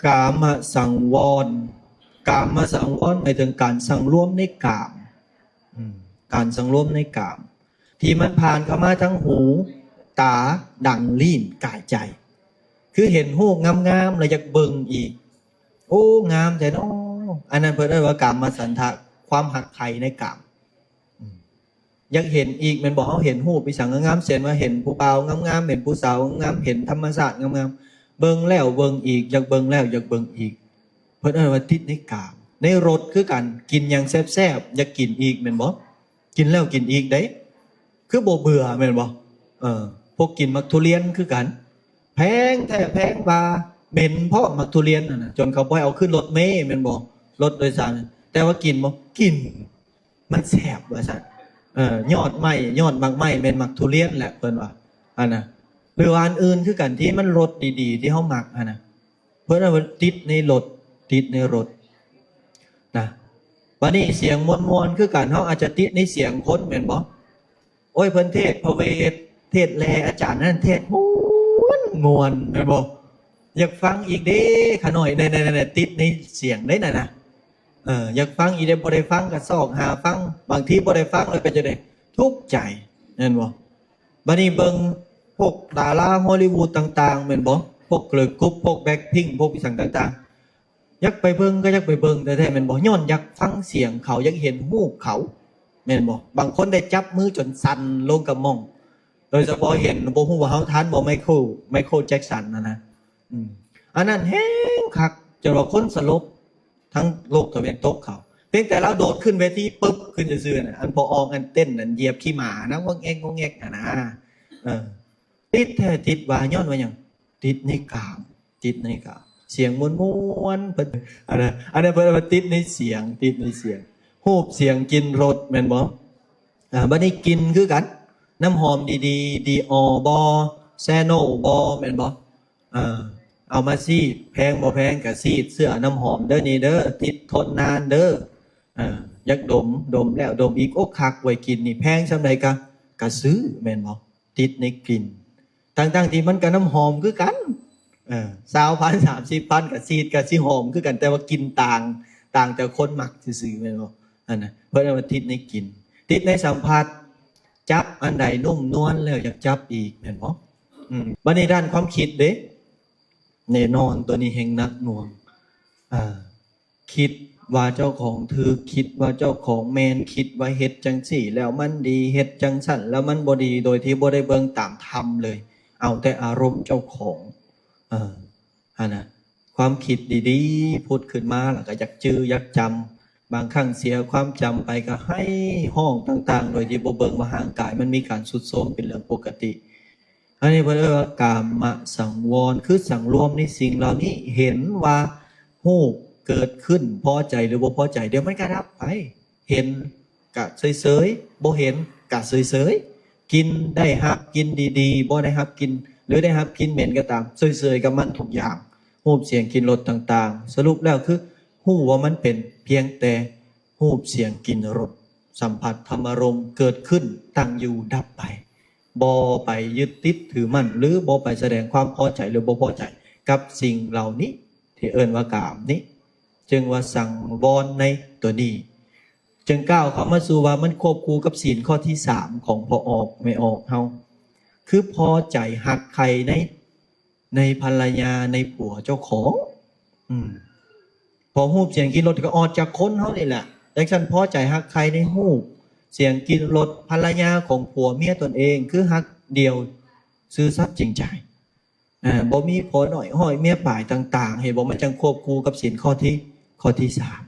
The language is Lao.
ກາມະສັງວອນ ກາມະສັງວອນໝາຍເຖິງການສັງລວມໃນກາມ ອືມ ການສັງລວມໃນກາມ ທີ່ມັນຜ່ານເຂົ້າມາທາງຫູ ຕາ ດັງ ລີ້ນ ກາຍ ໃຈ ຄືເຫັນຮູບງາມໆ ແລ້ວຢາກເບິ່ງອີກ ໂອ້ ງາມແທ້ເນາະ ອັນນັ້ນເພິ່ນເອີ້ນວ່າກາມະສັນທະ ຄວາມຮັກໃຄ່ໃນກາມ ອືມ ຢາກເຫັນອີກແມ່ນບໍ່? ເຮົາເຫັນຮູບອີຫຍັງງາມໆ ເຊັ່ນວ່າເຫັນຜູ້ບ່າວງາມໆ ເຫັນຜູ້ສາວງາມໆ ເຫັນທຳມະຊາດງາມໆ ເບິ່ງແລ້ວເບິ່ງອີກ ຢາກເບິ່ງແລ້ວຢາກເບິ່ງອີກ ເພິ່ນເອີ້ນວ່າຕິດໃນກາມ. ໃນລົດຄືກັນ ກິນຫຍັງແຊບໆ ຢາກກິນອີກແມ່ນບໍ່? ກິນແລ້ວກິນອີກເດ້ ຄືບໍ່ເບື່ອແມ່ນບໍ່? ເອີ ພວກກິນໝາກທຸລຽນຄືກັນ ແພງແທ້ແພງວ່າ ເໝັນພ້ອມໝາກທຸລຽນຫັ້ນນະ ຈົນເຂົາບໍ່ໃຫ້ເອົາຂຶ້ນລົດເມແມ່ນບໍ່? ລົດໂດຍສານ ແຕ່ວ່າກິນບໍ່? ກິນ. ມັນແຊບວ່າຊັ້ນ ເອີ ຍອດໄມ້ ຍອດໝາກໄມ້ແມ່ນໝາກທຸລຽນແຫຼະ ເພິ່ນວ່າ ອັນນະ ຫຼືວ່າອັນອື່ນຄືກັນ ທີ່ມັນລົດດີໆ ທີ່ເຮົາມັກຫັ້ນນະ ເພິ່ນວ່າຕິດໃນລົດ ຕິດໃນລົດນະ. ບາດນີ້ສຽງມ່ວນໆ ຄືກັນ ເຮົາອາດຈະຕິດໃນສຽງຄົນແມ່ນບໍ່? ໂອ້ຍ ເພິ່ນເທດພະເວດ ເທດແລ ອາຈານນັ້ນເທດມ່ວນໆ ແມ່ນບໍ່? ຢາກຟັງອີກເດ້ ຂະນ້ອຍ ແນ່ໆໆ ຕິດໃນສຽງເດ້ນັ້ນນະ ເອີ ຢາກຟັງອີກເດ້ ບໍ່ໄດ້ຟັງກໍຊອກຫາຟັງ ບາງທີບໍ່ໄດ້ຟັງແລ້ວເປັນຈັ່ງໃດ? ທຸກໃຈ ແມ່ນບໍ່? ບາດນີ້ເບິ່ງພວກດາລາຮອລລີວູດຕ່າງໆ ແມ່ນບໍ່? ພວກເກີລກຣຸບ ພວກແບລັກພິງ ພວກອີຫຍັງຕ່າງໆ ຢາກໄປເບິ່ງກໍຢາກໄປເບິ່ງແທ້ໆ ແມ່ນບໍ່? ຍ້ອນຢາກຟັງສຽງເຂົາ ຢາກເຫັນຮູບເຂົາ ແມ່ນບໍ່? ບາງຄົນໄດ້ຈັບມືຈົນສັ່ນລົງກັບໝ່ອງ ໂດຍສະເພາະເຫັນ ບໍ່ຮູ້ວ່າເຮົາທັນບໍ່ ໄມເຄິນ ໄມເຄິນແຈັກສັນຫັ້ນນະ ອືມ ອັນນັ້ນແຮງຄັກ ຈົນວ່າຄົນສະຫຼົບ ທັງໂລກຕາເວັນຕົກເຂົາ ພຽງແຕ່ລາວໂດດຂຶ້ນເວທີປຶບຂຶ້ນຊື່ໆນະ ອັນພໍ່ອອກອັນເຕັ້ນ ອັນຢຽບຂີ້ໝານະ ງອງແງກງອງແງກຫັ້ນນະ ເອີ ຕິດແທ້ຕິດວ່າ ຍ້ອນວ່າຫຍັງ? ຕິດໃນກາມ ຕິດໃນກາມ ສຽງມ່ວນໆ ເພິ່ນ ອັນນັ້ນ ອັນນັ້ນເພິ່ນວ່າຕິດໃນສຽງ ຕິດໃນສຽງ ຮູບສຽງ ກິ່ນລົດ ແມ່ນບໍ່? ອາ ບາດນີ້ກິ່ນຄືກັນ ນ້ຳຫອມດີໆ ດີອໍບໍ ແຊໂນບໍ ແມ່ນບໍ່? ເອີ ເອົາມາສີດ ແພງບໍ່ແພງກະສີດ ເຊື່ອນ້ຳຫອມເດີນີ້ເດີ ຕິດທົນນານເດີ ເອີ ຢາກດົມ ດົມແລ້ວດົມອີກ ໂອ້ ຄັກເວີຍ ກິ່ນນີ້ ແພງສ່ຳໃດກະ ກະຊື້ ແມ່ນບໍ່? ຕິດໃນກິ່ນ ທັງໆທີ່ມັນກະນ້ຳຫອມຄືກັນ ເອີ ຊາວພັນ ສາມສິບພັນ ກະສີດ ກະຊິຫອມຄືກັນ ແຕ່ວ່າກິ່ນຕ່າງ ຕ່າງແຕ່ຄົນມັກຊື່ໆ ແມ່ນບໍ່? ອັນນັ້ນ ເພິ່ນເອີ້ນວ່າຕິດໃນກິ່ນ ຕິດໃນສຳຜັດ ຈັບອັນໃດນຸ້ມນວນແລ້ວຢາກຈັບອີກ ແມ່ນບໍ່? ອືມ ບາດນີ້ດ້ານຄວາມຄິດເດ້ ແນ່ນອນ ຕົວນີ້ແຮ່ງໜັກໜ່ວງ ອາ ຄິດວ່າເຈົ້າຂອງຖືກ ຄິດວ່າເຈົ້າຂອງແມ່ນ ຄິດວ່າເຮັດຈັ່ງຊີ້ແລ້ວມັນດີ ເຮັດຈັ່ງຊັ້ນແລ້ວມັນບໍ່ດີ ໂດຍທີ່ບໍ່ໄດ້ເບິ່ງຕາມທຳເລີຍ ເອົາແຕ່ອາລົມເຈົ້າຂອງ ເອີ ຫັ້ນນະ ຄວາມຄິດດີໆ ຜຸດຂຶ້ນມາ ແລ້ວກໍຢາກຈື່ຢາກຈຳ ບາງຄັ້ງເສຍຄວາມຈຳໄປກໍໄຫ້ຮ້ອງຕ່າງໆ ໂດຍທີ່ບໍ່ເບິ່ງວ່າຮ່າງກາຍມັນມີການຊຸດໂຊມເປັນເລື່ອງປົກກະຕິ. ອັນນີ້ເພິ່ນເອີ້ນວ່າກາມະສັງວອນ ຄືສັງລວມໃນສິ່ງເຫຼົ່ານີ້ ເຫັນວ່າຮູບເກີດຂຶ້ນ ພໍໃຈຫຼືບໍ່ພໍໃຈ ດຽວມັນກໍດັບໄປ ເຫັນກະເສີຍໆ ບໍ່ເຫັນກະເສີຍໆ ກິນໄດ້ຮັບກິ່ນດີໆ ບໍ່ໄດ້ຮັບກິ່ນ ຫຼືໄດ້ຮັບກິ່ນເໝັນກໍຕາມ ເສີຍໆກັບມັນທຸກຢ່າງ ຮູບສຽງກິ່ນລົດຕ່າງໆ ສະຫຼຸບແລ້ວຄືຮູ້ວ່າມັນເປັນພຽງແຕ່ຮູບສຽງກິ່ນລົດ ສຳຜັດທຳອາລົມເກີດຂຶ້ນ ຕັ້ງຢູ່ ດັບໄປ ບໍ່ໄປຍຶດຕິດຖືໝັ້ນ ຫຼືບໍ່ໄປສະແດງຄວາມພໍໃຈ ຫຼືບໍ່ພໍໃຈກັບສິ່ງເຫຼົ່ານີ້ ທີ່ເອີ້ນວ່າກາມນີ້ ຈຶ່ງວ່າສັງວອນໃນຕົວນີ້ ຈຶ່ງກ້າວເຂົ້າມາສູ່ວ່າມັນຄວບຄູ່ກັບສິນຂໍ້ທີສາມຂອງພໍ່ອອກແມ່ອອກເຮົາ ຄືພໍໃຈຮັກໃຄ່ໃນ ໃນພັນລະຍາ ໃນຜົວເຈົ້າຂອງ ອືມ ເພາະຮູບສຽງກິ່ນລົດກໍອອກຈາກຄົນເຮົານີ້ແຫຼະ ຈັ່ງຊັ້ນພໍໃຈຮັກໃຄ່ໃນຮູບສຽງກິ່ນລົດພັນລະຍາຂອງຜົວເມຍຕົນເອງ ຄືຮັກດ່ຽວ ຊື່ສັດຈິງໃຈ ອາ ບໍ່ມີຜົວນ້ອຍຮ້ອຍເມຍປາຍຕ່າງໆ ເຫັນບໍ່? ມັນຈັ່ງຄວບຄູ່ກັບສິນຂໍ້ທີ ຂໍ້ທີສາມ